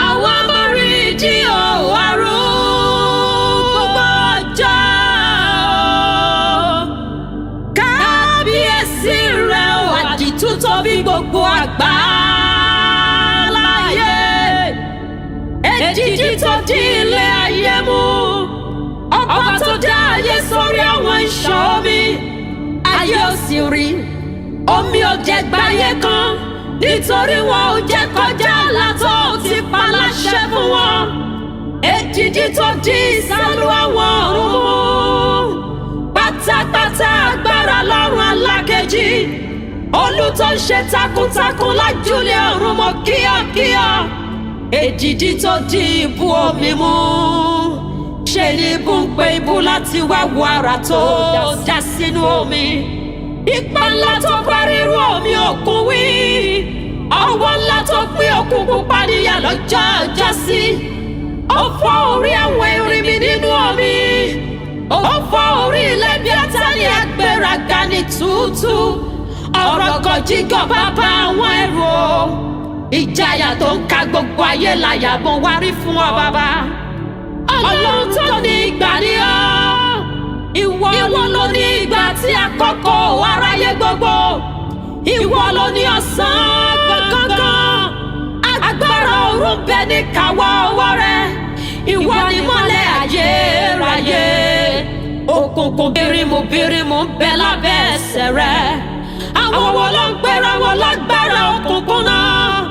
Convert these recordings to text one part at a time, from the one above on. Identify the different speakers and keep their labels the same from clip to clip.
Speaker 1: Àwa mọ̀rídìí o, arúgbó ọjọ́. Kábíyèsí rẹ̀ o, àdìtú tó bí gbogbo àgbáláyé. Èjìjí tó di ilé ayé mú. Ọba tó dá ayé sórí àwọn ìṣàn omi. Ayé ò sì rí. Omi ò jẹ́ gbáyé kan. Nítorí wọn ò jẹ́ kọjá àlà tó ti pa láṣẹ fún wọn. Èjìjí tó di ìsálú àwọn ọ̀run mú. Pátápátá agbára lọ́run alákejì. Olú tó ń ṣe takuntakun lájúlé ọ̀run mọ́ kíákíá. Èjìjí tó di ibú omi mú. Ṣe ni ibú ń pe ibú láti wá wo àrà tó dá sínú omi. Ipa ńlá tó bá rírú omi òkun wí. Ọwọ́ ńlá tó pín òkun pupa níyà lọ́jọ́ ọjọ́sí. Ó fọ́ orí àwọn erinmi nínú omi. Ó fọ́ orí ilẹ̀ bí átálí agbéraga ní túútú. Ọ̀rọ̀ gọ̀jígọ̀ bàbá àwọn ẹrù o. Ìjayà tó ń ka gbogbo ayé láyà mo wá rí fún ọ, bàbá. Ọlọ́run tó ní ìgbà ni ọ́. Ìwọ ló ní ìgbà tí àkọ́kọ́ aráyé gbogbo. Ìwọ ló ní ọ̀sán gangan. Agbára òru ń bẹ ní kàwọ́ ọwọ́ rẹ. Ìwọ ni mọ́lẹ̀ ayérayé. Òkùnkùn bírímù bírímù ń bẹ lábẹ́ ẹsẹ̀ rẹ. Àwọn wo ló ń gbéra wọn lágbára òkùnkùn náà?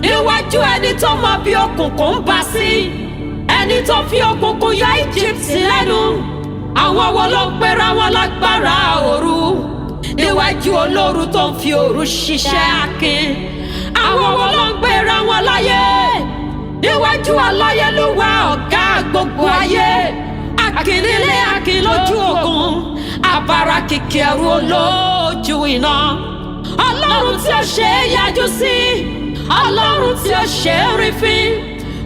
Speaker 1: Níwájú ẹni tó mọ bí òkùnkùn ń bá sí. Ẹni tó fi òkùnkùn yọ Egypt lẹ́nu. Àwọn wo ló ń gbéra wọn lágbára òru? Níwájú olóru tó ń fi òru ṣiṣẹ́ akin. Àwọn wo ló ń gbéra wọn láyé? Níwájú aláyélúwà, ọ̀gá gbogbo ayé. Akínílé, akin lójú ogun. Abara kìkì ẹrú olójú iná. Ọlọ́run tí ó ṣe é yájú sí. Ọlọ́run tí ó ṣe é rí fín.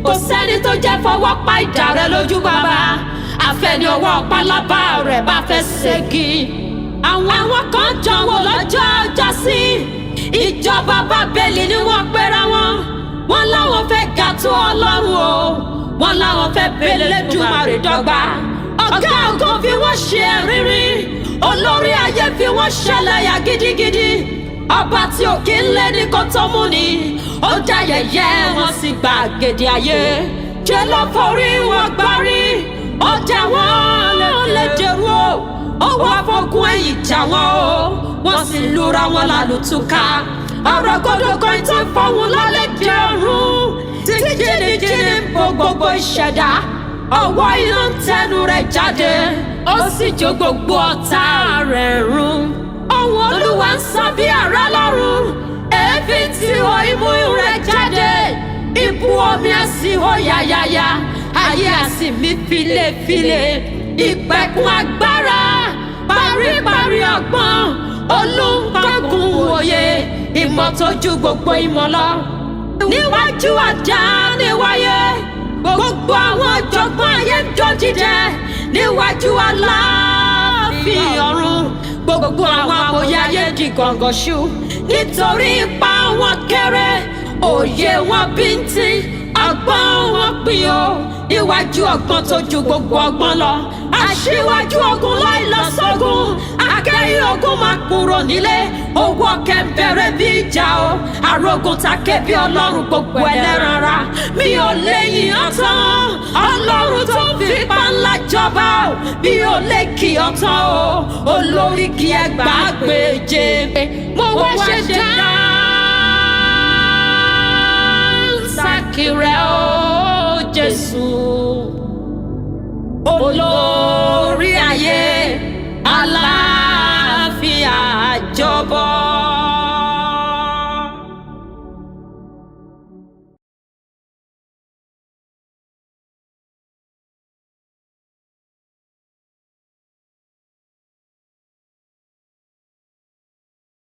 Speaker 1: Kò sẹ́ni tó jẹ́ fọwọ́ pa ìdá rẹ lójú, bàbá. Àfẹ́ni ọwọ́ pálábá rẹ̀ bá fẹ́ ségi. Àwọn kan jọ̀wọ́ lọ́jọ́ ọjọ́ sí. Ìjọba Bábélì ni wọ́n pera wọn. Wọ́n láwọn fẹ́ ga tó Ọlọ́run o. Wọ́n láwọn fẹ́ bẹ́lẹ́dùmarè dọ́gba. Ọ̀gá ògo fi wọ́n ṣe ẹ̀rírí. Olórí ayé fi wọ́n ṣẹlẹ̀yà gidigidi. Ọba tí ò kí ń lé ní kó tó mú ni. Ó dá yẹ̀yẹ́ wọn sí gbàgede ayé. Ṣé ló forí wọn gbárí? Ó dá wọn lè dèrú o. Ó wá fọgún ẹ̀yìn jà wọ́n o. Wọ́n sì lura wọn lálùtúkà. Ọ̀rọ̀ gbọ́dọ̀ kan tó fọ̀hún lálẹ́ jẹ́ ọ̀run. Tí jìnnìjìnnì ń bo gbogbo ìṣẹ̀dá. Ọwọ́ iná ń tẹnu rẹ̀ jáde. Ó sì jó gbogbo ọ̀tá rẹ̀ run. Ohùn Olúwa ń sán bí àrá lọ́run. Èéfín tí ó imú rẹ̀ jáde. Ibú omi á sì hó yáyáyá. Ayé á sì mí filefile. Ìpẹ̀kun agbára. Paríparí ọgbọ́n. Olùkọ́gun òye. Ìmọ̀ tó ju gbogbo ìmọ̀ lọ. Níwájú àdá níwáyé. Gbogbo àwọn ọ̀jọ̀gbọ́n ayé ń jó jíjẹ. Níwájú Aláàfin ọ̀run. Gbogbo àwọn amòye ayé di gọ̀ǹgọ̀ṣù. Nítorí ipa wọn kéré. Òye wọn bíntín. Ọgbọ́n wọn pín o. Níwájú ọgbọ́n tó ju gbogbo ọgbọ́n lọ. Aṣíwájú ogun láì lọ sógun. Akẹ́yìn ogun máa kúrò nílé. Owó kẹ̀mbẹ̀rẹ̀ bí ìjà o. Arógun ta ké bí Ọlọ́run gbogbo ẹlẹ́ran ara. Mi ò lè yìn ọ́ tán. Ọlọ́run tó ń fipá ńlá jọba o. Mi ò lè kì ọ́ tán o. Olórí kí ẹgbàágbèje. Mo wá ṣe dáńsákì rẹ̀ o, Jésù. Olórí ayé.